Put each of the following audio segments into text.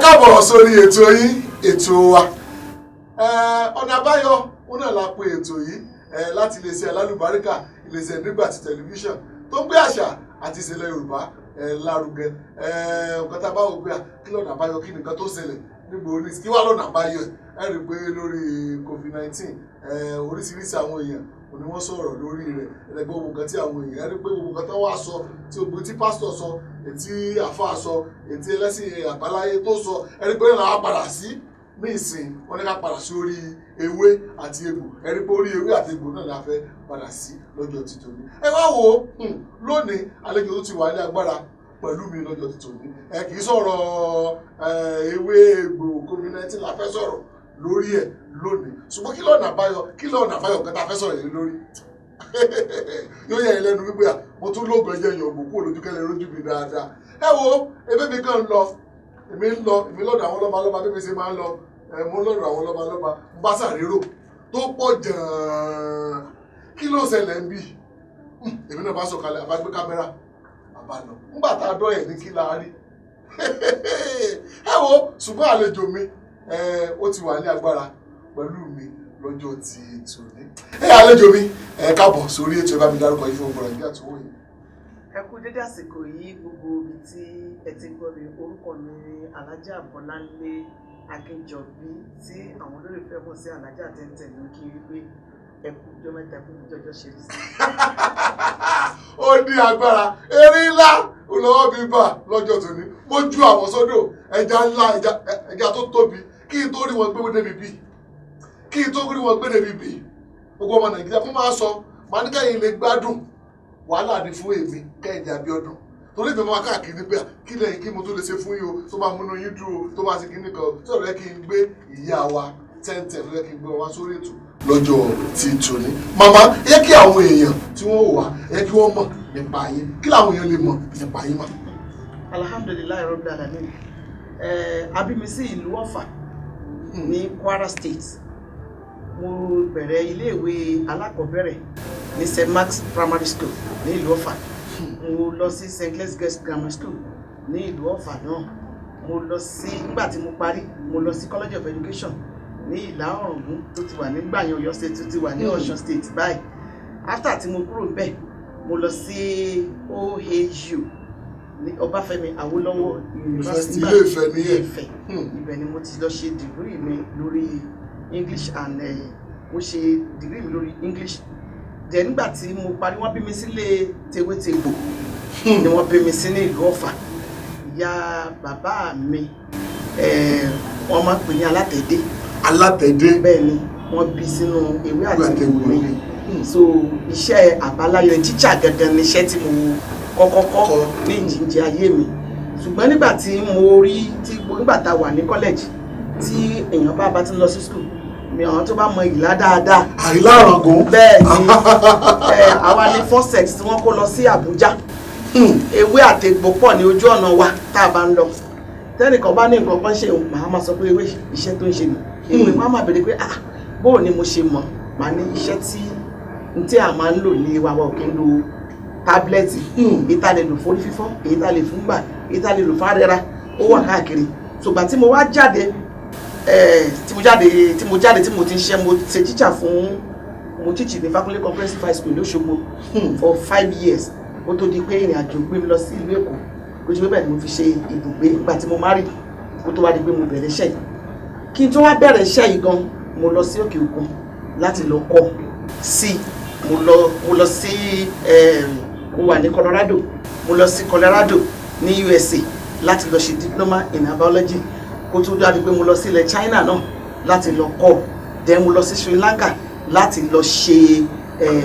Káàbọ̀ sórí ètò yín, ètò wa, Ọ̀nà Àbáyọ. Òun náà la pe ètò yìí láti iléeṣẹ́ alálùbáríkà, iléeṣẹ́ Nígbàtí Tẹlifíṣàn tó ń gbé àṣà àti ìṣẹ̀lẹ̀ Yorùbá lárugẹ. Nǹkan tá a bá wò pé kí lọ́nà àbáyọ, kí nìkan tó ṣẹlẹ̀ níbo ní kí wá lọ́nà àbáyọ ẹ rí i pé lórí COVID-19, oríṣiríṣi àwọn èèyàn òní wọ́n sọ̀rọ̀ lórí rẹ̀. Ẹ̀rẹ́gbẹ́ gbogbo nǹkan tí àwọn èèyàn rí pé gbogbo nǹkan tó wá sọ, tí gbogbo tí pásítọ̀ sọ, ètí àfáà sọ, ètí ẹlẹ́sìn àbáláyé tó sọ, ẹ rí pé náà wá padà sí ní ìsìn wọn ní ká padà sí orí ewé àti egbò. Ẹ rí pé orí ewé àti egbò náà la fẹ́ padà sí lọ́jọ́ títòní. Ẹ wá wò ó, lónìí àlejò tó ti wà ní agbára pẹ̀lú mi lọ́jọ́ títòní, ẹ kì í sọ̀rọ̀ ewé egbò COVID-19 la fẹ́ sọ̀rọ̀ lórí ẹ̀ lónìí. Ṣùgbọ́n kí lọ́nà àbáyọ, kí lọ́nà àbáyọ nǹkan tá a fẹ́ sọ̀rọ̀ yìí lórí yóò yẹ ẹ lẹ́nu wípé à mo tún lóògùn ẹ̀jẹ̀ yọ̀gbò kúrò lójú kẹ́lẹ́ lójú mi dáadáa. Ẹ wo, ebí mi kàn ń lọ, èmi ń lọ, èmi lọ́dọ̀ àwọn lọ́ba lọ́ba bí mi ṣe máa ń lọ. Ẹ mo lọ́dọ̀ àwọn lọ́ba lọ́ba ń bá sàrérò tó pọ̀ jàn-án. Kí ló ṣẹlẹ̀ ń bì? Èmi náà bá sọ̀kalẹ̀, àbá gbé kámẹ́rà, àbá lọ. Ńgbà tá a dọ́ ẹ̀ ní kí la rí? Ẹ wo, ṣùgbọ́n àlejò mi, ó ti wà ní agbára pẹ̀lú mi lọ́jọ́ ti tòní. Ẹ àlejò mi, ẹ káàbọ̀ sórí ètò. Ẹ bá mi dárúkọ yìí fún ọgbọ̀n Nàìjíríà tó wòye. Ẹ kú dédé àsìkò yìí, gbogbo ibi tí ẹ ti gbọ́ mi. Orúkọ mi ni Alhaja Bọ́láńlé Akínjọbí, tí àwọn olólùfẹ́ mọ̀ sí Alhaja Tẹ́ntẹ́n, ní kí wípé ẹ kú ọjọ́ mẹ́ta, kú jọjọ́ ṣe rí sí. Ó ní agbára eré ńlá olówó mi bà lọ́jọ́ tòní. Mo ju àwọn sódò ẹja ńlá, ẹja tó tóbi, kí n tó rí wọn gbé débi bí, kí n tó rí wọn gbé débi bí. Gbogbo ọmọ Nàìjíríà fún máa sọ màá ní kẹ́yìn lè gbádùn wàhálà ní fún èmi Kẹ́hìndé Abíọ́dún, torí ìfẹ́ máa káàkiri pé kí lẹ́yìn kí mo tó lè ṣe fún yín o, tó máa múnú yín dúró, tó máa ṣe kíní kan tí ọ̀rẹ́ kí n gbé ìyá wa Tẹ́ntẹ́n ló yẹ kí n gbé wá sórí ètò lọ́jọ́ tí tòní. Màmá, yẹ kí àwọn èèyàn tí wọ́n wà, yẹ kí wọ́n mọ̀ nípa yín. Kí làwọn èèyàn lè mọ̀ nípa yín mà? Alhamdulillahi rabbil alamin. A bí mi sí ìlú Ọ̀fà ní Kwara State. Mo bẹ̀rẹ̀ iléèwé alákọ̀ọ́bẹ̀rẹ̀ ní St Mark's Primary School ní ìlú Ọ̀fà. Mo lọ sí St Clare's Girls Grammar School ní ìlú Ọ̀fà náà. Mo lọ sí, nígbà tí mo parí, mo lọ sí College of Education ní Ìlà Ọ̀ràngún tó ti wà nígbà yẹn, Ọ̀yọ́ State, tó ti wà ní Ọ̀ṣun State báyìí. After tí mo kúrò níbẹ̀, mo lọ sí OAU ní Ọbáfẹ́mi Awólọ́wọ̀ University. Ilé Ifẹ̀ ní Ilé Ifẹ̀. Ibẹ̀ ni mo ti lọ ṣe degree mi lórí English and mo ṣe degree mi lórí English. Then nígbà tí mo parí, wọ́n bí mi sílé tewétegbò ni wọ́n bí mi sí ní ìlú Ọ̀fà. Ìyá bàbá mi, wọ́n máa ń pè ní Alátẹ̀dé. Alátẹ̀dé. Bẹ́ẹ̀ ni, wọ́n bí sínú ewé àti egbò ni. So iṣẹ́ àbáláyé tíṣà gangan ni iṣẹ́ tí mo kọ́kọ́ kọ́ ní ìjíǹde ayé mi. Ṣùgbọ́n nígbà tí mo rí tí nígbà tá a wà ní college, tí èèyàn bá ti ń lọ sí school mi, àwọn tó bá mọ Ìlá dáadáa. Àìlá Ọ̀ràngún. Bẹ́ẹ̀ ni, àwa ní first set tí wọ́n kó lọ sí Àbújá. Ewé àtegbò pọ̀ ní ojú ọ̀nà wa tá a bá ń lọ. Tẹ́nìkan bá ní nǹkan kan ṣe, màá máa sọ pé ewé, iṣẹ́ tó ń ṣe nì ewé. Wọ́n á máa béèrè pé, "Ah, bóò ni mo ṣe mọ̀?" Màá ní iṣẹ́ tí n tí a máa ń lò ní wa, wa ò kí ń lo tablet. Èyí tá a lè lò fórí fífọ́, èyí tá a lè fún gbà, èyí tá a lè lò fárẹ́ra, ó wà káàkiri. Ṣùgbọ́n tí mo wá jáde, tí mo jáde tí mo ti ń ṣe, mo ṣe teacher fún, mo teach ní Fakunle Comprehensive High School lóṣogbo for 5 years, ó tó di pé ìrìn àjò gbé mi lọ sí ìlú Èkó. Kó ṣe pé bẹ́ẹ̀ ni mo fi ṣe ibùgbé nígbà tí mo marry, kó tó wá di pé mo bẹ̀rẹ̀ iṣẹ́ yìí. Kí n tó wá bẹ̀rẹ̀ iṣẹ́ yìí gan, mo lọ sí òkè òkun láti lọ kọ́ sí. Mo lọ sí, mo wà ní Colorado, mo lọ sí Colorado ní USA láti lọ ṣe diploma in herbology, kó tó dáa di pé mo lọ sí ilẹ̀ China náà láti lọ kọ́. Then mo lọ sí Sri Lanka láti lọ ṣe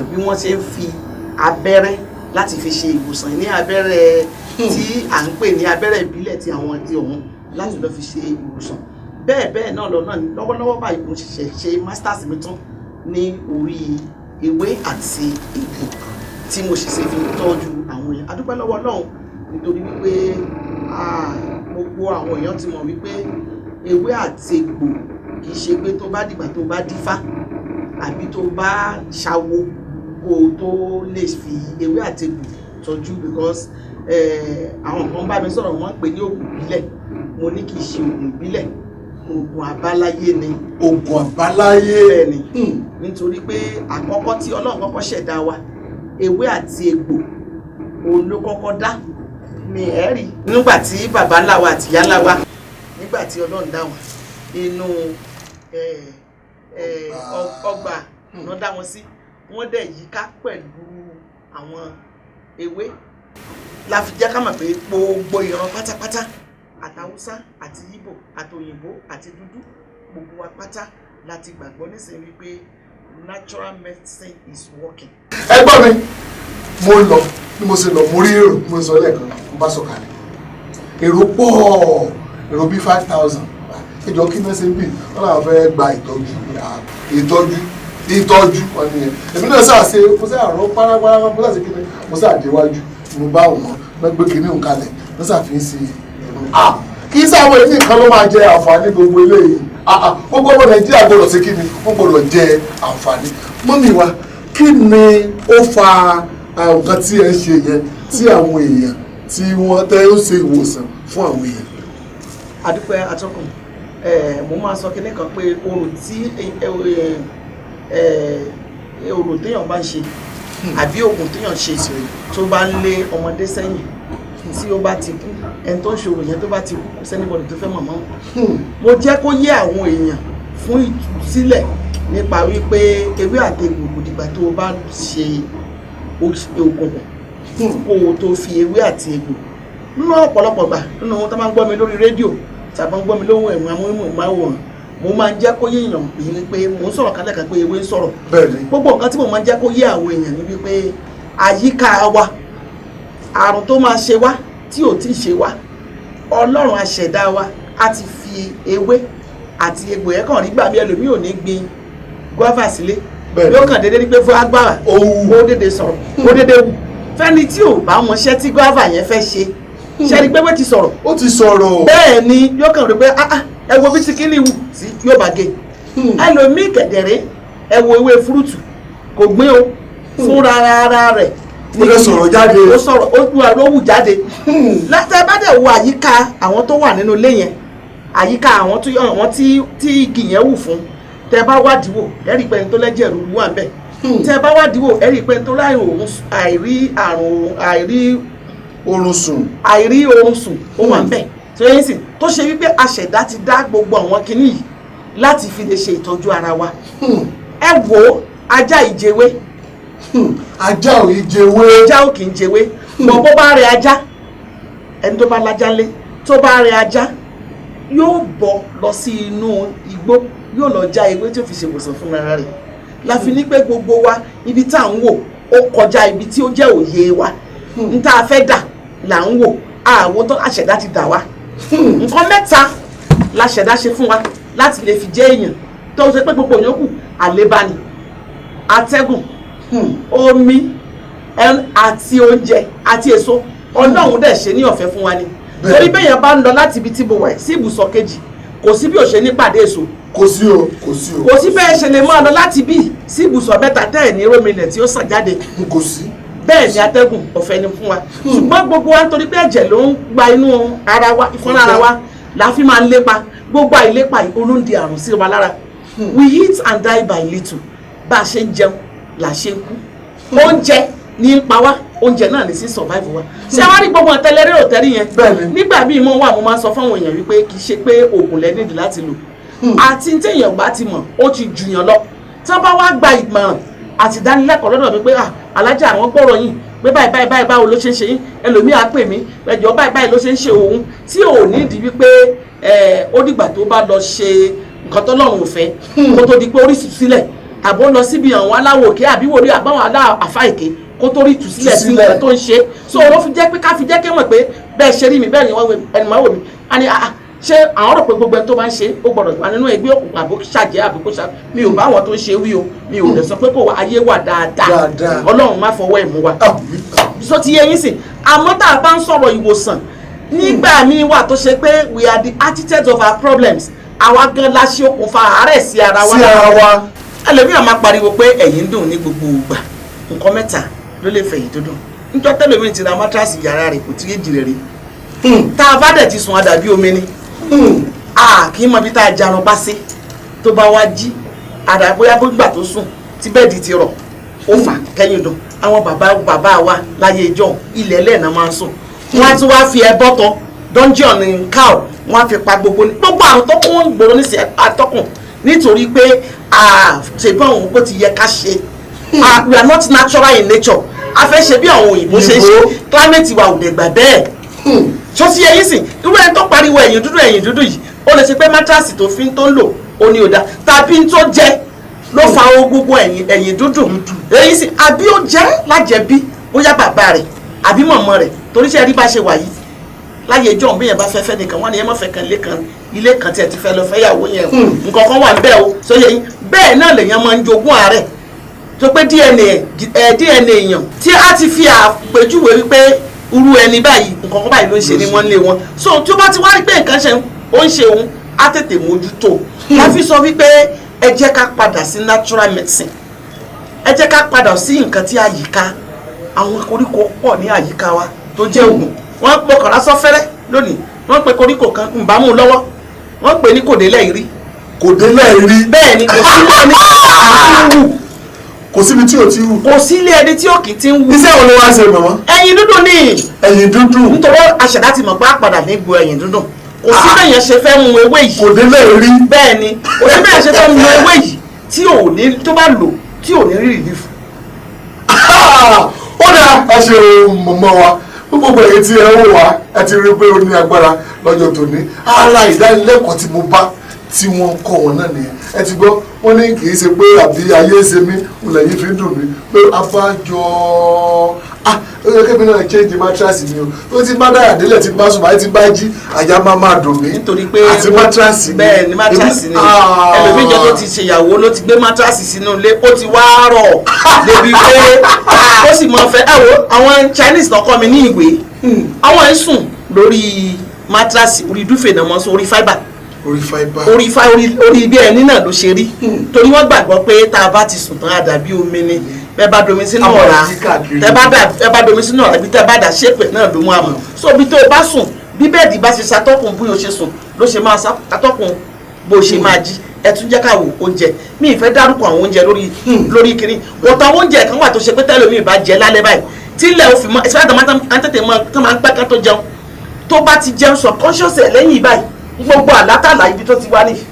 bí wọ́n ṣe ń fi abẹ́rẹ́ láti fi ṣe ìwòsàn, ní abẹ́rẹ́ tí à ń pè ní abẹ́rẹ́ ìbílẹ̀ ti àwọn ti ọ̀hún, láti lọ fi ṣe ìwòsàn. Bẹ́ẹ̀ bẹ́ẹ̀ náà lọ náà. Lọ́wọ́lọ́wọ́ báyìí, mo ṣẹ̀ṣẹ̀ ṣe masters mi tán ní orí ewé àti egbò tí mo sì ṣe fi tọ́jú àwọn èèyàn. A dúpẹ́ lọ́wọ́ Ọlọ́run, nítorí wípé gbogbo àwọn èèyàn ti mọ̀ wípé ewé àti egbò kì í ṣe pé tó bá dìgbà tó bá dífá àbí tó bá ṣàwo kó o tó lè fi ewé àti egbò tọ́jú, because àwọn kan bá mi sọ̀rọ̀, wọ́n ń pè ní òògùn ìbílẹ̀. Mo ní Mo ní kì í ṣe oògùn ìbílẹ̀, oògùn àbáláyé ni. Oògùn àbáláyé. Bẹ́ẹ̀ ni, nítorí pé àkọ́kọ́ tí Ọlọ́run kọ́kọ́ ṣẹ̀dá wa, ewé àti egbò òun ló kọ́kọ́ dá ní ẹ̀rí. Nígbà tí bàbá ńlá wa àti ìyá ńlá wa, nígbà tí Ọlọ́run dá wọn, inú ọgbà ló dá wọn sí. Wọ́n dẹ̀ yíká pẹ̀lú àwọn ewé. La fi jẹ́ ká mọ̀ pé gbogbo ìran pátápátá, àtàwùsá àti Ìgbò àti òyìnbó àti dúdú, gbogbo wa pátá láti gbàgbọ́ nísìnyí wípé natural medicine is working. Ẹ gbọ́ mi, mo lọ, bí mo ṣe lọ, mo rí èrò. Mo sọ lẹ́ẹ̀kan, mo bá sọ̀kalẹ̀, èrò pọ̀, èrò bíi 5,000. Ìjọ kí náà ṣe ń bì wọ́n làwọn fẹ́ gba ìtọ́jú, ìtọ́jú, ìtọ́jú wọn nìyẹn. Èmi náà sáà ṣe, mo sáà rọ párápárá, mo sáà ṣe kíni, mo sáà déwájú, mo bá wọn náà gbé kíní òun kalẹ̀, wọ́n sáà fi ń ṣe ẹ̀rọ. Ah, kì í sáwọn èyí nìkan ló máa jẹ àǹfààní gbogbo eléyìí. Ah ah, gbogbo ọmọ Nàìjíríà gbọdọ̀ ṣe kíni, wọ́n gbọdọ̀ jẹ àǹfààní. Mummy wa, kí ni ó fa nǹkan tí ẹ ń ṣe yẹn, tí àwọn èèyàn tí wọ́n tẹ́ ó ṣe ìwòsàn fún àwọn èèyàn? Adúpẹ́, atọ́kùn. Mo máa sọ kinní kan pé orò tí orò téèyàn bá ń ṣe àbí oògùn téèyàn ṣe tó bá ń lé ọmọdé sẹ́yìn, tí ó bá ti kú, ẹni tó ń ṣòro yẹn tó bá ti kú, kò sí anybody tó fẹ́ mọ̀ mọ́. Mo jẹ́ kó yé àwọn èèyàn fún ìtúsílẹ̀ nípa wípé ewé àtegbò, kò dìgbà tó o bá ṣe òkùnkùn kó o tó fi ewé àti egbò. Nínú ọ̀pọ̀lọpọ̀ gbà, nínú ohun tó máa ń gbọ́ mi lórí rédíò tàbí ń gbọ́ mi lóhùn ẹ̀rọ amóhùnmáwòrán, mo máa ń jẹ́ kó yé èèyàn pé mò ń sọ̀rọ̀ kálẹ̀ kan pé ewé ń sọ̀rọ̀. Gbogbo nǹkan tí mo máa ń jẹ́ kó yé àwọn èèyàn ni wípé àyíká wa, àrùn tó máa ṣe wá tí ò tí ì ṣe wá, Ọlọ́run aṣẹ̀dá wa á ti fi ewé àti egbò. Ẹ̀ kàn rí gbà mí, ẹlòmíì ò ní gbin guava sílé, yóò kàn déédéé pé fún agbára ó déédéé sọ̀rọ̀, ó déédéé wù. Fẹ́ni tí ò bá mọṣẹ́ tí guava yẹn fẹ́ ṣe, ṣe ni pé wọ́n ti sọ̀rọ̀. Ó ti sọ̀rọ̀. Bẹ́ẹ̀ ni, yóò kàn rí pé ah ah, ẹ wo bí tí kíní wù sí, yóò bá gé. Ẹlòmíì kẹ̀dẹ̀rẹ́, ẹ wo ewé fúrúùtù, kò gbìn o, fúnra ara rẹ̀ Ó lè sọ̀rọ̀ jáde. Ó sọ̀rọ̀, ó wù, ló wù jáde. Látẹ̀ bá dẹ̀ wo àyíká àwọn tó wà nínú ilé yẹn, àyíká àwọn tó àwọn tí igi yẹn wù fún, tẹ bá wádìí wò, ẹ rí i pé ẹni tó lẹ́jẹ̀ rúru wà ń bẹ̀. Tẹ bá wádìí wò, ẹ rí i pé ẹni tó láì òun àìrí àrùn àìrí oorun sùn. Àìrí oorun sùn, ó wà ń bẹ̀. Tó yẹn sì tó ṣe wípé aṣẹ̀dá ti dá gbogbo àwọn kinní yìí láti fi lè ṣe ìtọ́jú ara wa. Ẹ wo ajá ìjẹwé. Ajá ò yí jẹwé. Ajá ò kì í jẹwé bọ̀. Bó bá rẹ ajá, ẹni tó bá lájá lé, tó bá rẹ ajá, yóò bọ̀ lọ sí inú igbó, yóò lọ já ewé tí ó fi ṣèwòsàn fún ara rẹ̀. La fi ní pé gbogbo wa, ibi tá à ń wò ó kọjá ibi tí ó jẹ́ òye wa. N tá a fẹ́ dà là ń wò, àwọn tó àṣẹ̀dá ti dà wá. Nǹkan mẹ́ta la ṣẹ̀dá ṣe fún wa láti lè fi jẹ́ èèyàn, tó ṣe pé gbogbo yòókù àlébá ni: atẹ́gùn, omi àti oúnjẹ àti èso. Ọlọ́run dẹ̀ ṣe ní ọ̀fẹ́ fún wa ni. Torí bẹ́yẹn bá ń lọ láti ibi tí mo wà sí ibùsọ̀ kejì, kò sí bí ò ṣe ní pàdé èso. Kò sí o, kò sí o. Kò sí bẹ́ẹ̀ ṣe lè máa lọ láti bí sí ibùsọ̀ mẹ́ta tẹ́ ẹ̀ ní rómìnà tí ó sàn jáde. Kò sí. Bẹ́ẹ̀ ni atẹ́gùn, ọ̀fẹ́ ni fún wa. Ṣùgbọ́n gbogbo wa, nítorí pé ẹ̀jẹ̀ ló ń gba inú ara wa, ìfúnra ara wa la fi máa ń lépa. Gbogbo àìlépa yìí ló ń di àrùn sí wa lára. We eat and die by little. Bá a ṣe ń jẹun là ṣe ń kú. Oúnjẹ ní í pa wá, oúnjẹ náà ní sí survive wa. Ṣé wàá rí gbogbo ọ̀tẹ́lẹ́rẹ́ òtẹ́rí yẹn? Bẹ́ẹ̀ni. Nígbà míì mọ́ wà, mo máa ń sọ fáwọn èèyàn wípé kì í ṣe pé oògùn lẹ́nìdì láti lò, àti téèyàn bá ti mọ̀, ó ti jùyàn lọ. Tí wọ́n bá wá gba ìmọ̀ràn àti ìdánilẹ́kọ̀ọ́ lọ́dọ̀ mi pé, ah, alájà, àwọn gbọ́rọ̀ yìí pé báyìí báyìí báyìí, báwo ló ṣe ń ṣe yín? Ẹlòmíì á pè mí, ẹjọ́, báyìí báyìí ló ṣe ń ṣe òun, tí ò ní ìdí wípé ó dìgbà tó bá lọ ṣe nǹkan tọ́lọ́run ò fẹ́ kó tó di pé oríṣi sílẹ̀, àbó lọ síbi àwọn aláwọ̀ òkè àbí wòlíì àbáwọn aláàfáà èké kó tó rí ìtúsílẹ̀ sí nǹkan tó ń ṣe. So ló fi jẹ́ pé ká fi jẹ́ kí wọ́n pé bẹ́ẹ̀ ṣe rí mi, bẹ́ẹ̀ ni wọ́n ẹni máa wò mí á ní, ah, ṣé àwọn rò pé gbogbo ẹni tó bá ń ṣe ó gbọ́dọ̀ wà nínú ẹgbẹ́ òkùnkùn àbó ṣàjẹ́ àbí kó ṣá? Mi ò bá àwọn tó ń ṣe wí o, mi ò dẹ̀ sọ pé kò wá. Ayé wà dáadáa. Ọlọ́run má fọwọ́ ẹ̀ mú wa. So ti yé yín sìn. Àmọ́ tá a bá ń sọ̀rọ̀ ìwòsàn, nígbà míì wà tó ṣe pé we are the architects of our problems. Àwa gan la ṣe okùnfà àárẹ̀ sí ara wa. Sí ara wa. Ẹlòmíràn máa pariwo pé ẹ̀yìn ń dùn ní gbogbo ìgbà. Nǹkan mẹ́ta ló lè fẹ̀yìn tó dùn. Níjọ́ tẹ́lòmíì ti ra mattress, yàrá rẹ̀ kò tí ì jìrẹ̀ rí. Tá a bá dẹ̀ ti sùn, àdàbí omi ni. A kì í mọ ibi tá a jarun pa sí. Tó bá wá jí àdá, bóyá gbígbà tó sùn tí bed ti rọ̀, ó fà kẹ́yìn dùn. Àwọn bàbá bàbá wa láyé ìjọ, ilẹ̀ ẹlẹ́ẹ̀nà máa ń sùn. Wọ́n á tún wá fi ẹbọ tán dungeon ní cow, wọ́n á fi pa gbogbo ní gbogbo àrùn tó kún wọn gbòòrò ní atọ́kùn, nítorí pé ṣe bí àwọn bó ti yẹ ká ṣe. We are not natural in nature. A fẹ́ ṣe bí àwọn òyìnbó ṣe ń ṣe, climate wa ò dẹ̀ gbà bẹ́ẹ̀. Tó ti yẹ yín sìn, irú ẹni tó pariwo ẹ̀yìn dúdú, ẹ̀yìn dúdú yìí, ó lè ṣe pé mattress tó fi ń tó ń lò ó ní ò dá, tàbí ń tó jẹ ló fa o gbogbo ẹ̀yìn dúdú èyí sì, àbí ó jẹ́ lájẹbí, bóyá bàbá rẹ̀ àbí mọ̀mọ́ rẹ̀. Torí ṣe rí bá ṣe wà yìí, láyé ìjọ́ bí yẹn bá fẹ́ fẹ́ nìkan, wọ́n ní ẹ má fẹ́ kan ilé kan, ilé kan tí ẹ ti fẹ́ lọ fẹ́yàwó yẹn o, nǹkan kan wà ń bẹ́ẹ̀ o. Sóye yín? Bẹ́ẹ̀ náà lèèyàn máa ń jogún àárẹ̀ tó pé DNA ẹ, DNA èèyàn tí a ti fi àpèjúwe wípé irú ẹni báyìí, nǹkan kan báyìí ló ń ṣe ní wọ́n lé wọn. So tí ó bá ti wá rí pé nǹkan ṣe ó ń ṣe òun, á tètè mójútó. La fi sọ wípé ẹ jẹ́ ká padà sí natural medicine, ẹ jẹ́ ká padà sí nǹkan tí àyíká, àwọn koríko pọ̀ ní àyíká wa tó jẹ́ ògùn. Wọ́n pọ̀ kàrá sọ́fẹ́rẹ́ lónìí, wọ́n pe koríko kan ń bá mú un lọ́wọ́, wọ́n pè ní kòdélẹ̀ ìrí. Kò délẹ̀ rí. Bẹ́ẹ̀ ni, kò sí ilé ẹni tí ń wù. Kò síbi tí ò ti wù. Kò sí ilé ẹni tí òkì ti ń wù. Iṣẹ́ wo ló wá ṣe, màmá? Ẹyin dúdú ni. Ẹ̀yìn dúdú. Nítorí aṣẹ̀dá ti mọ̀ pé àpàdà ní gbo ẹ̀yìn dúdùn. Kò sí bẹ́ẹ̀ yẹn ṣe fẹ́ mu ewé yìí. Kò délẹ̀ rí. Bẹ́ẹ̀ ni, kò sí bẹ́ẹ̀ ṣe fẹ́ mu ewé yìí tí ò ní, tó bá lò, tí ò ní rí relief. Ó dáa, ẹ ṣe mọ̀mọ́ wa. Gbogbo èyí tí ẹ ń wò wá, ẹ ti rí pé ó ní agbára lọ́jọ́ tòní. Ara ìdánilẹ́kọ̀ọ́ tí mo bá tí wọ́n kọ́ wọn náà nìyẹn. Ẹ ti gbọ́, wọ́n ní kì í ṣe pé àbí ayé ṣe mí òun lẹ́yìn fi ń dùn mí pé abájọ, ah, ó yẹ kébì náà change mattress mi o. Ó ti bá dáyà délẹ̀, tí bá sùn báyìí, tí bá jí, àyà máa máa dùn mí. Nítorí pé àti mattress ni. Bẹ́ẹ̀ ni, mattress ni. Ah. Ẹlòmíì jẹ́ tó ti ṣèyàwó ló ti gbé mattress sínú ilé, ó ti wá rọ̀ débi pé ó sì máa fẹ́. Ẹ wo àwọn Chinese tó kọ́ mi ní ìwé, àwọn ń sùn lórí mattress, orí duvet náà mọ́ sùn, orí fibre. Orí fibre. Orí fa orí bí ẹni náà ló ṣe rí, torí wọ́n gbàgbọ́ pé tá a bá ti sùn tán, á dàbí omi ni. Bẹ́ẹ̀ bá domi sínú Àwọn ọ̀rá, yí káàkiri. tẹ́ bá dà, ẹ bá domi sínú ọ̀rá, bí tẹ́ bá dà ṣépè náà ló mú àmọ́. So bí tó o bá sùn, bí bed bá ṣe ṣàtọ́kùn bí o ṣe sùn ló ṣe máa ṣàtọ́kùn bó o ṣe máa jí. Ẹ tún jẹ́ ká wò oúnjẹ. Mi ì fẹ́ dárúkọ àwọn oúnjẹ lórí kiri wọ́tọ̀. Àwọn oúnjẹ kan wà tó ṣe pé tẹ́lẹ̀ mi ì bá jẹ lálẹ́ báyìí, tí ilẹ̀ òfin mọ́ ìsìláàtọ̀ máa ń tètè mọ́ tó máa ń pẹ́ kán tó jẹun, tó bá ti jẹun, subconscious ẹ̀ lẹ́yìn báyìí, gbogbo àlátàlà ibi tó ti wá nìyí.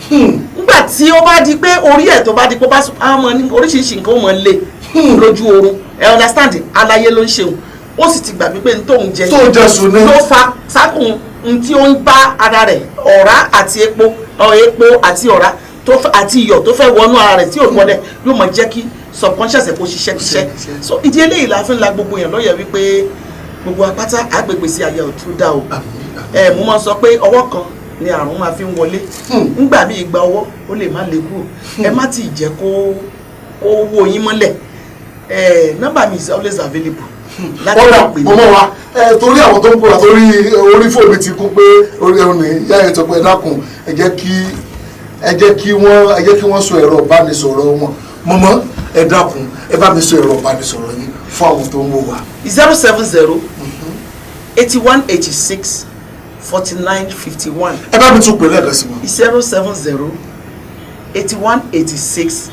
Nígbà tí ó bá di pé orí ẹ̀ tó bá di pé ó bá sùn, á mọ ní oríṣiríṣi nǹkan, ó mọ lé lójú oorun. Ẹ understand, aláyé ló ń ṣeun, ó sì ti gbàgbé pé n tóun jẹ tó jẹ sùn ní. ló fa sákùn n tí ó ń bá ara rẹ̀, ọ̀rá àti epo, epo àti ọ̀rá tó àti iyọ̀ tó fẹ́ wọnú ara rẹ̀ tí ò wọlé, yóò máa jẹ́ kí subconscious ẹ̀ kó ṣiṣẹ́ ṣiṣẹ́. So ìdí eléyìí la fi ń la gbogbo yẹn lọ́yẹ̀ wípé gbogbo apáta àgbègbè sí ayé ọ̀tún dá o. Ẹ mo máa sọ pé ọwọ́ kan ni àrùn máa fi ń wọlé. Ńgbà míì, gba ọwọ́, ó lè má lè kúrò. Ẹ má tì í jẹ́ kó wó yín mọ́lẹ̀. Ẹ nọ́mbà mi is always available láti Ọ̀dà pè mí. Mọ̀mọ́ wa, ẹ torí àwọn tó ń kóra, torí orí fóònù ti kún pé orí ẹ̀rọ ní ìyá ẹ̀ tó pé, ẹ dákun, ẹ jẹ́ kí wọ́n sọ ẹ̀rọ ìbánisọ̀rọ̀ wọn. Mọ̀mọ́, ẹ dákun, ẹ bá mi sọ ẹ̀rọ ìbánisọ̀rọ̀ yín fún àwọn tó ń wò wá. 070 81 86 49 51. Ẹ bá mi tún pè lẹ́ẹ̀kan sí wọn. 070 81 86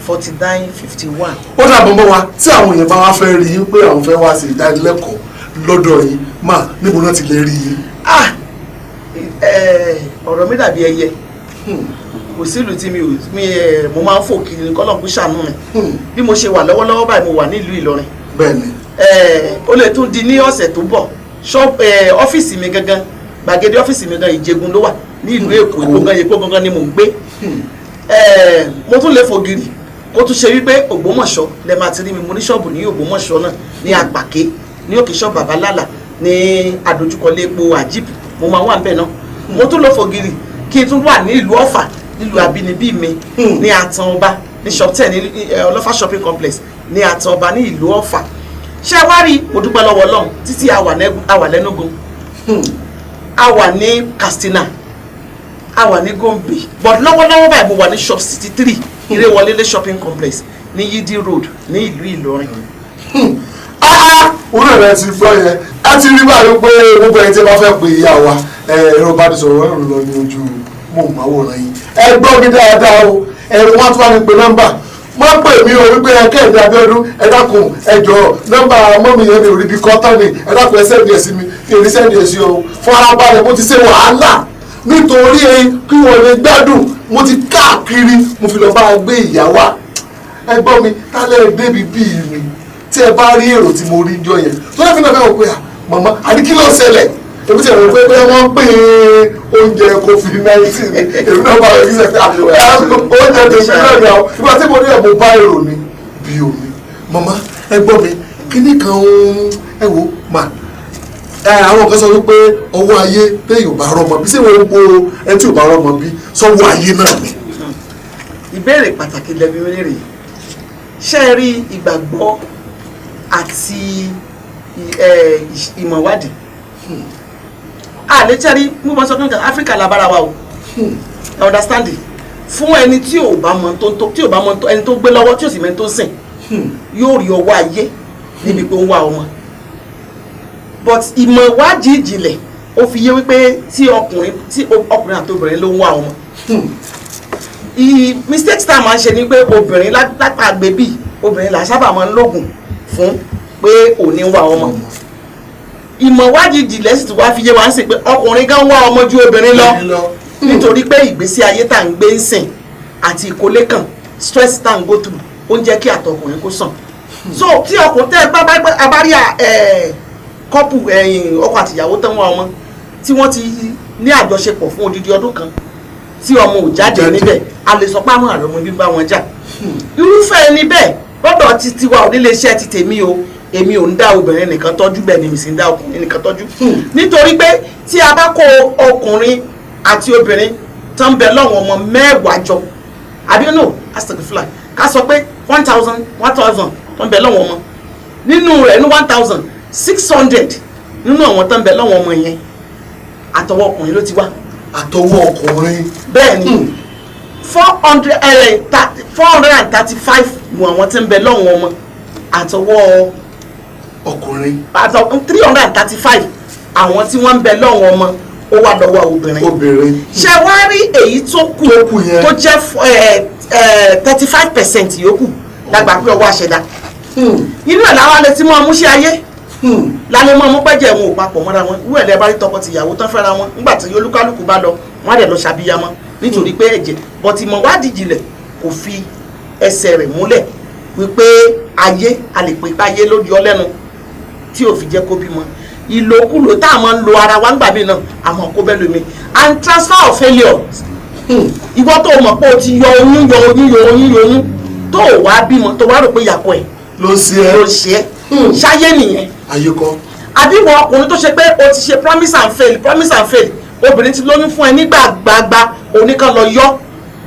49 51. Ó dàbọ̀ mọ́ wa, tí àwọn èèyàn bá wá fẹ́ rí yín pé àwọn fẹ́ wá sí ìdánilẹ́kọ̀ọ́ lọ́dọ̀ yín mà, níbo náà ti lè rí yín? Ah, ọ̀rọ̀ mi dàbí ẹyẹ, kò sí ìlú tí mi ò mi ẹ mo máa ń fò kiri. Kọ́lọ́n kó ṣàánú mi. Bí mo ṣe wà lọ́wọ́lọ́wọ́ báyìí, mo wà nílùú Ìlọrin. Ó lè tún di ní ọ̀sẹ̀ tó bọ̀. Ọ́fíìsì mi gangan, gbàgede ọ́fíìsì mi gan, Ìjẹ̀gùn ló wà ní ìlú Èkó. Èkó gan, Èkó gangan ni mò ń gbé. Mo tún lè fògiri kó tún ṣe wípé Ògbómọ̀ṣọ́ lẹ máa ti rí mi. Mo ní ṣọ́ọ̀bù ní Ògbómọ̀ṣọ́ náà, ní Àpàké, ní òkè ṣọ́ọ̀bù Babalálà, ní àdójúkọlé epo Àjíìpù. Mo máa wà níbẹ̀ náà. Mo tún lọ fògiri kí n tún wà ní ìlú Ọ̀fà, nílùú abínibí mi, ní Àtàn Ọba, ní shop 10 ní Ọlọ́fà shopping complex ní Àtàn Ọba ní ìlú Ọ̀fà. Ṣé wá rí, mo dúpẹ́ lọ́wọ́ Ọlọ́run títí a wà lẹ́nugun, a wà ní Katsina, a wà ní Gombe, but lọ́wọ́lọ́wọ́ báyìí, mo wà ní shop 63, Ìrèwọlélé shopping complex ní Yídí Road ní ìlú Ìlọrin. Orí rẹ ti gbọ́ yẹn. Ẹ ti rí báyìí pé gbogbo ẹni tí ẹ bá fẹ́ pè ìyá wa Ẹ̀rọ ìbánisọ̀rọ̀ wọn lọ ní ojú móhùnmáwòrán yìí. Ẹ gbọ́ mi dáadáa o. Ẹ̀rọ wọn tún wá ní pé nọ́mbà má pè mí o, wípé ẹ Kẹ́hìndé Abíọ́dún, ẹ dákun, ẹ jọ̀ọ́, nọ́mbà mummy yẹn mi ò rí bí kọ́tán ni, ẹ dákun, ẹ send ẹ̀ sí mi. Mi ò ní send ẹ̀ sí o. Farabalẹ̀, mo ti ṣe wàhálà nítorí kí wọ́n lè gbádùn. Mo ti káàkiri, mo fi lọ bá a gbé ìyá wa. Ẹ gbọ́ mi, tálẹ̀ débi bíi mi tí ẹ bá rí èrò tí mo rí jọ yẹn tó lẹ́fìn náà fẹ́ wò pé à màmá àní kí ló ṣẹlẹ̀. Èmi ti rò pé pé wọ́n pè é oúnjẹ COVID-19 ni. Èmi náà bá rẹ̀ ṣe pé oúnjẹ tèmi náà ni àwọn ìgbà tí mo ní ẹ̀ mo bá èrò ni bí omi. Màmá, ẹ gbọ́ mi, kíní kan ń ẹ wò mà ẹ, àwọn kan sọ wípé ọwọ́ ayé téèyàn ò bá rọmọ bí, ṣé wọ́n gbó ẹ tí ò bá rọmọ bí sọ́wọ́ ayé náà ni? Ìbéèrè pàtàkì lẹ́bi mi léèrè. Ṣé ẹ rí ìgbàgbọ́ àti ìmọ̀wádìí àlétẹ́rí mú bọ́ sọ pé Áfíríkà la bára wa o. You understand? Fún ẹni tí ò bá mọ tó tí ò bá mọ tó ẹni tó gbé lọ́wọ́, tí ò sì mẹ́ni tó sìn, yóò rí ọwọ́ ayé níbi pé ó ń wá ọmọ. But ìmọ̀ ìwádìí ìjìnlẹ̀ ó fi yé wípé tí ọkùnrin àti obìnrin ló ń wá ọmọ. Mistakes tá a máa ń ṣe ni pé obìnrin lápá àgbébì, obìnrin là sábà máa ń lóògùn fún pé òní ń wá ọmọ. Ìmọ̀ ìwádìí ìjìnlẹ̀ sì tún wá fi yé wa ń sìn pé ọkùnrin gan wá ọmọ ju obìnrin lọ, nítorí pé ìgbésí ayé tá à ń gbé ń sìn àti ìkólé kan, stress tá à ń go through, ó ń jẹ́ kí àtọkùnrin kó sàn. So tí ọkùnrin tẹ́ ẹ bá abárí ẹ couple ẹ̀yìn ọkọ àtìyàwó tán wá ọmọ, tí wọ́n ti ní àjọṣepọ̀ fún odidi ọdún kan tí ọmọ ò jáde Jáde. níbẹ̀, a lè sọ pé àwọn àrùn ọmọ bíbá wọn jà. Irúfẹ́ ẹni bẹ́ẹ̀ lọ́dọ̀ ti tiwa ò nílé iṣẹ́ ti tèmi o, èmi ò ń dá obìnrin nìkan tọ́jú, bẹ́ẹ̀ ni mi sì ń dá ọkùnrin nìkan tọ́jú, nítorí pé tí a bá kó ọkùnrin àti obìnrin tó ń bẹ lọ́wọ́ ọmọ 10 jọ, àbí no, astagfirullah, ká sọ pé 1,000 1,000 tó ń bẹ lọ́wọ́ ọmọ, nínú rẹ̀ ní 1,600 nínú àwọn tó ń bẹ lọ́wọ́ ọmọ yẹn, àtọwọ́ ọkùnrin ló ti wá. Àtọwọ́ ọkùnrin? Bẹ́ẹ̀ ni, 435 nu àwọn tí ń bẹ lọ́wọ́ ọmọ, àtọwọ́ ọkùnrin. Àtọ 335 àwọn tí wọ́n ń bẹ lọ́wọ́ ọmọ, ó wà lọ́wọ́ obìnrin. Obìnrin. Ṣé wá rí èyí tó kù Tó kù yẹn. tó jẹ́ 35% yòókù lágbà pé ọwọ́ àṣẹdá inú ẹ̀ làwọn alẹ́ tí mọ́ ọmú sí ayé lálẹ́ mọ́ ọmú pẹ́jẹ́ wọn ò papọ̀ mọ́ra wọn. Wúwẹ̀ lẹ́ bá rí tọkọ-tìyàwó tán fẹ́ra wọn, nígbà tí olúkálùkù bá lọ, wọ́n á dẹ̀ lọ ṣàbíyamọ nítorí pé ẹ̀jẹ̀ bọ̀tì mọ̀ wádìí jìnlẹ̀ kò fi ẹsẹ̀ rẹ̀ múlẹ̀ wípé ayé a lè pè pé ayé ló yọ lẹ́nu tí ò fi jẹ́ kó bímọ. Ìlòkulò tá a máa ń lo ara wa ńgbà míì náà, àmọ́ kó bẹ́ẹ̀ lómi and transfer of failure. Ìwọ tó o mọ̀ pé o ti yọ oyún, yọ oyún, yọ oyún, yọ oyún, tó o wá bímọ, tó wá rò pé ìyàkọ ẹ̀ ló ṣe ẹ́. Ló ṣe é, ṣáyé nìyẹn. Ayé kọ́. Àbí ìwọ ọkùnrin tó ṣe pé o ti ṣe promise and fail, promise and fail, obìnrin ti lóyún fún ẹ nígbà gbagba, oníkan lọ yọ,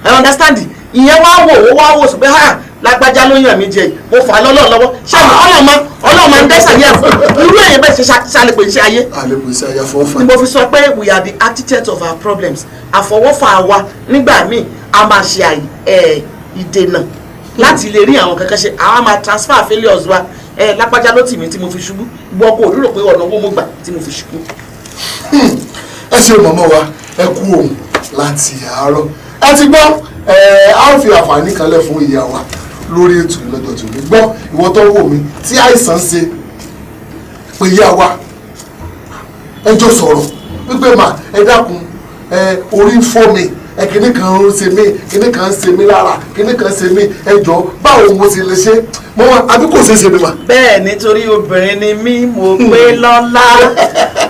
I understand. Ìyẹn wá wò ó, wá wò sọ pé ha, lágbájá ló yàn mí jẹ yìí, mo fà á lọ́lọ́ lọ́wọ́. Ṣé ọlọ́mọ ọlọ́mọ ń dẹ́sà yẹn fún irú èyàn bẹ́ẹ̀? Ṣe ṣàlẹ̀ pé ṣe ayé Àlepò sí ayé àfọwọ́fà. Ni mo fi sọ pé we are the architect of our problems. Àfọwọ́fà wa nígbà míì a máa ṣe ìdènà láti lè rí àwọn kankan ṣe. Àwa máa transfer failures wa. Ẹ lápájá ló tì mí tí mo fi ṣubú. Ìwọ kò rírò pé ọ̀nà owó mo gbà tí mo fi ṣubú. Ẹ ṣe mọ̀mọ́ wa, ẹ kú òun láti àárọ̀. Ẹ ti gbọ́ ẹ, a ó fi àǹfààní kan lẹ̀ fún ìyá wa lórí ètò lọ́jọ́ tó ní. Gbọ́, ìwọ tó wò mí tí àìsàn ṣe, pé ìyá wa, ẹ jọ sọ̀rọ̀ wípé mà, ẹ dákun, ẹ orí ń fọ́ mi, ẹ kinní kan ń ṣe mí, kinní kan ń ṣe mí lára, kinní kan ń ṣe mí, ẹ jọ, báwo mo ti lè ṣe mo wá, àbí kò ṣeé ṣe mi mà? Bẹ́ẹ̀, nítorí obìnrin ni mí, mo pé lọ́lá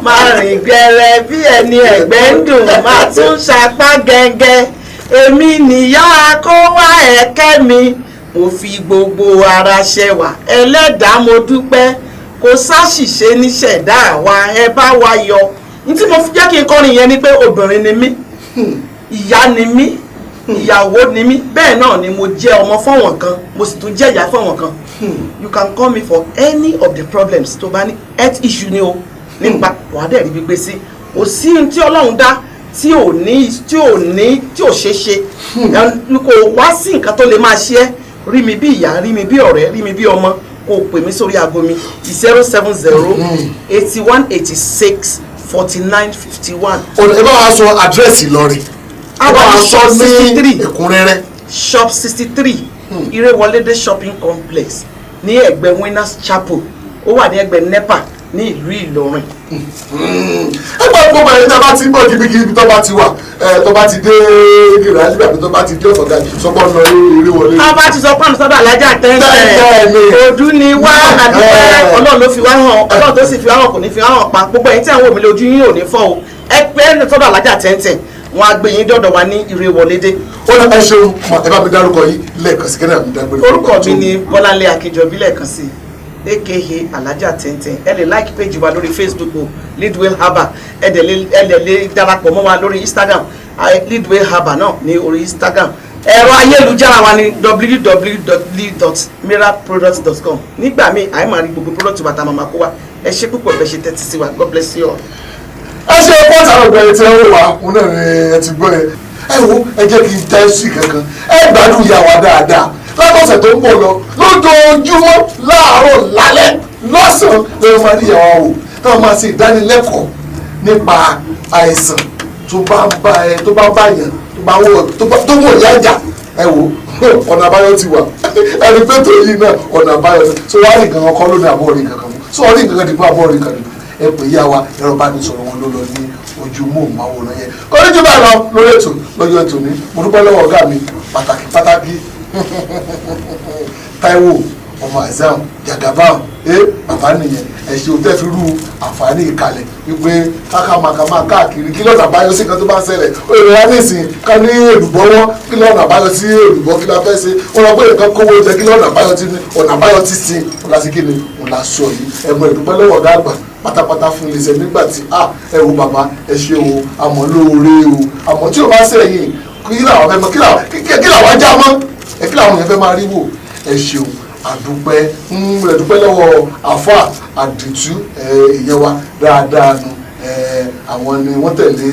máa rìn gẹrẹ bí ẹni ẹ̀gbẹ́ ń dùn, máa tún ṣapá gẹ́gẹ́. Èmi nìyá kó wá ẹ̀kẹ́ mi, mo fi gbogbo ara ṣẹwà ẹlẹ́dàá, mo dúpẹ́. Kò sáṣìṣe níṣẹ̀dá wa, ẹ bá wa yọ. Ní tí mo fi jẹ́ kí n kọrin yẹn ni pé obìnrin ni mí, ìyá ni mí, ìyàwó ni mí, bẹ́ẹ̀ náà ni mo jẹ́ ọmọ fọ́wọ̀n kan, mo sì tún jẹ́ ìyá fọ́wọ̀n kan. You can call me for any of the problems tó bá ní, health issue ni o, nípa wàá dẹ̀ rí gbígbé sí. Kò sí ohun tí Ọlọ́run dá tí ò ní tí ò ṣeé ṣe. Kò wá sí nǹkan tó lè máa ṣe ẹ́. Rí mi bí ìyá, rí mi bí ọ̀rẹ́, rí mi bí ọmọ, kó o pè mí sórí aago mi: 070 81 86 49 51. Ẹ bá wa sọ àdírẹ́sì Ìlọrin, ẹ bá wa sọ ní 63. ẹ̀kúnrẹ́rẹ́. Shop 63, Irewolede Shopping Complex, ní ẹ̀gbẹ́ Winners Chapel. Ó wà ní ẹ̀gbẹ́ NEPA ní ìlú Ìlọrin. Ẹ gbọ́, gbogbo ẹ̀yin tí a bá ti ń bọ̀ kíbikíbi, tó bá ti wà ẹ, tó bá ti dé gèrè àti àbí tó bá ti dé ọ̀gá, sọpọ̀ lọ Irewolede. A bá ti sọ pàmò sọ́dọ̀ alájà Tẹ́ntẹ́n ni. tẹ́ntẹ́n, ojú ni wá àdúpẹ́. Ọlọ́run ló fi wá hàn, Ọlọ́run tó sì fi wá hàn kò ní fi wá hàn pa. Gbogbo ẹ̀yin tí àwọn òmìnira ojú yín ò ní fọ́ o. Ẹ pé ẹ sọ́dọ̀ alájà tẹ́ntẹ́n, wọn á gbé yín dọ́dọ̀ wa ní Irewolede. Ó lọ, ẹ ṣeun ma. Ẹ bá mi dárúkọ yín lẹ́ẹ̀kan sí, kẹ́lẹ́ àmì dágbére. Orúkọ mi ni Bọ́láńlé Akínjọbí, lẹ́ẹ̀kan sí, aka Alájà Tẹ́ntẹ́n. Ẹ lè like page wa lórí Facebook o, Leadway Herbal. Ẹ dẹ̀ lè darapọ̀ mọ́ wa lórí Instagram, Leadway Herbal náà ní orí Instagram. Ẹ̀rọ ayélujára wa ní www.miraproducts.com. Nígbà míì, àì máa rí gbogbo product wa tá a máa kó wa. Ẹ ṣé púpọ̀ bẹ́ẹ̀ ṣe tẹ́tí sí wa. God bless you all. Ẹ ṣe pọ́tà ọ̀gbẹ̀rẹ̀ tí ẹ ń wà òun náà ni ẹ ti gbọ́ ẹ. Ẹ wo, ẹ jẹ́ kí n tẹ́ sí kankan. Ẹ gbádùn ìyá wa dáadáa látọ̀sẹ̀ tó ń bọ̀ lọ. Lójoojúmọ́, láàárọ̀, lálẹ́, lọ́sàn-án ló máa rí ìyá wa wò, táwọn máa ṣe ìdánilẹ́kọ̀ọ́ nípa àìsàn tó bá ń bá ẹ, tó bá ń bá yàn, tó bá wọ̀ tó wọ̀ yájà. Ẹ wo, ọ̀nà àbáyọ ti wà. Ẹni pé tó yìí náà, ọ̀nà àbáyọ ti so wá rí nǹkan kan kọ́ lónìí, àbọ̀ rí nǹkan kan mú so rí nǹkan kan dìbò, àbọ̀ rí nǹkan dìbò. Ẹ pè yá wa, ẹ̀rọ bá ní sọ̀rọ̀ wọn ló lọ ní ojú móhùnmáwòrán yẹn. Kọ́ni jù báyìí lọ lórí ètò lọ́jọ́ ètò ní. Mo dúpẹ́ lọ́wọ́ ọ̀gá mi pàtàkì pàtàkì, Táíwò ọmọ Azam Jagaban. Ẹ bàbá nìyẹn. Ẹ ṣe òtẹ́ fi rú àǹfààní ìkàlẹ̀ wípé káká máa káàkiri kí lọ́nà àbáyọ sí nǹkan tó bá ń ṣẹlẹ̀. Ó lè wá nísìn ká ní èlùbọ́ wọn, kí lọ́nà àbáyọ sí èlùbọ́? Kí la fẹ́ ṣe? Wọ́n lọ pé nǹkan kówó jẹ, kí lọ́nà àbáyọ sí ọ̀nà àbáyọ ti sin ọ̀la sí kí ni ọ̀la sọ yìí. Ẹ mọ ìdúpẹ́ lọ́wọ́ ọ̀gá àgbà pátápátá fún iléeṣẹ́ nígbà tí a ẹ wo bàbá, ẹ ṣe o, àmọ́ lóore o. Àmọ́ tí o bá sẹ́yìn, kí làwọn fẹ́ mọ, kí làwọn já mọ́ ẹ, kí làwọn yẹn fẹ́ máa rí wò? Ẹ ṣeun, àdúpẹ́ ń rẹ̀. Dúpẹ́ lọ́wọ́ àfà àdìtú ìyẹn wa dáadáa nu. Àwọn ni wọ́n tẹ̀lé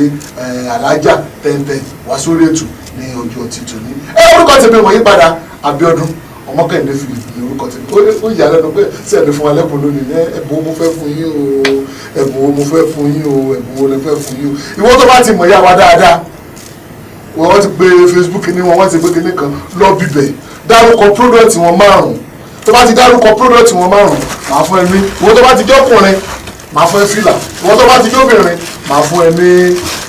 alájà tẹ́ntẹ́n wá sórí ètò ní ọjọ́ títò ní. Ẹ orúkọ tèmi wọ̀nyí padà, Abíọ́dún Ọmọkẹ́hìndé Philip ní orúkọ tèmi. Ó yà lẹ́nu pé sẹ́ẹ̀ni fún wa lẹ́bùn lónìí ní. Ẹ̀bùn wo mo fẹ́ fún yín o? Ẹ̀bùn wo mo fẹ́ fún yín o? Ẹ̀bùn wo lẹ fẹ́ fún yín o? Ìwọ tó bá ti mọ̀ yá wa dáadáa, wọ́n ti gbé Facebook ní wọn, wọ́n ti gbé kinní kan lọ bíbẹ̀, dárúkọ product wọn márùn. Tó bá ti dárúkọ product wọn márùn, màá fún ẹ ní. Ìwọ tó bá ti jọ́kùnrin, màá fún ẹ fìlà. Ìwọ tó bá ti jóbìnrin, màá fún ẹ ní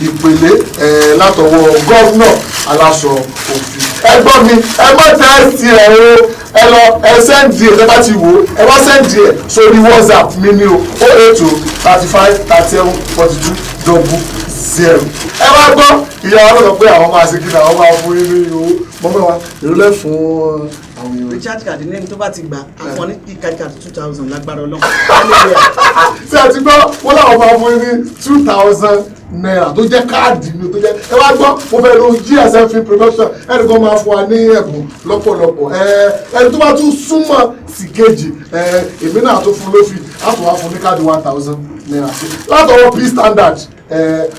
ìpele ẹ látọwọ́ governor aláṣọ òfin. Ẹ gbọ́ mi, ẹ má text ẹ o. Ẹ lọ, ẹ send ẹ. Tẹ́ bá ti wò ó, ẹ wá send ẹ sórí WhatsApp mi ní o, 08035374200. Ẹ wá gbọ́, ìyá wa lọ́dọ̀ pé àwọn máa ṣe kí ni, àwọn máa fún yín ní owó. Mọ́mọ́ wa, èrò lẹ́ fún àwọn èèyàn? Recharge card ní ẹni tó bá ti gbà, àfọ̀n ní recharge card 2,000 lágbára Ọlọ́run. Ṣé ẹ ti gbọ́? Wọ́n láwọn máa fún yín ní ₦2,000 tó jẹ́ káàdì mi tó jẹ́. Ẹ wá gbọ́, mo fẹ́ lo GSM Film Production. Ẹnì kan máa fún wa ní ẹ̀bùn lọ́pọ̀lọpọ̀. Ẹni tó bá tún súnmọ́ sí kejì, èmi náà tó fún lófì, á tún wá fún ní káàdì ₦1,000 sí látọwọ́ P Standard.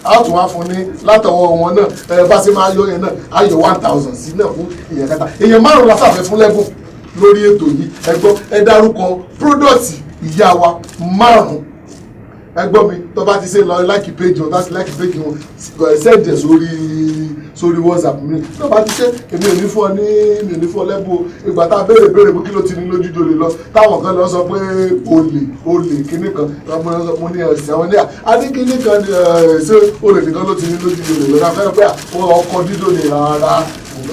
Á tún wá fún ní látọwọ́ wọn náà. Bá ṣe máa yọ yẹn náà, á yọ 1,000 sí náà fún èèyàn kẹta. Èèyàn márùn-ún la sàfẹ́ fún lẹ́bùn lórí ètò yìí. Ẹ gbọ́, ẹ dárúkọ product ìyá wa márùn-ún. Ẹ gbọ́ mi, tó bá ti ṣe lọ like page wọn, láti like page wọn, send ẹ̀ sórí WhatsApp mi. Tó bá ti ṣe, èmi ò ní fún ọ ní, mi ò ní fún ọ lẹ́bùn o. Ìgbà tá a béèrè béèrè pé kí ló ti ní lójú jolè lọ, táwọn kan lọ sọ pé olè olè kíní kan, mo ní ẹsẹ̀ àwọn ní à ní kíní kan ní ṣé olè nìkan ló ti ní lójú jolè lọ náà fẹ́ràn pé ọkọ̀ dídò ní rárá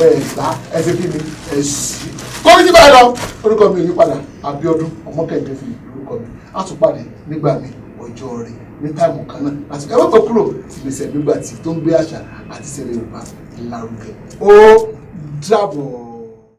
ẹ̀ gbá ẹ ṣe kí ni ẹ ṣí kọ́ni tí báyìí lọ. Orúkọ mi ò yí padà, Abíọ́dún Ọmọkẹ́hìndé fi orúkọ mi. Á tún pàdé nígbà mi, ọjọ́ rẹ̀ ní time kan náà àti ẹ wọ́pọ̀ kúrò ìgbésẹ̀ nígbà tí tó ń gbé àṣà àti ìṣẹ̀lẹ̀ Yorùbá lárugẹ. Ó dàbọ̀.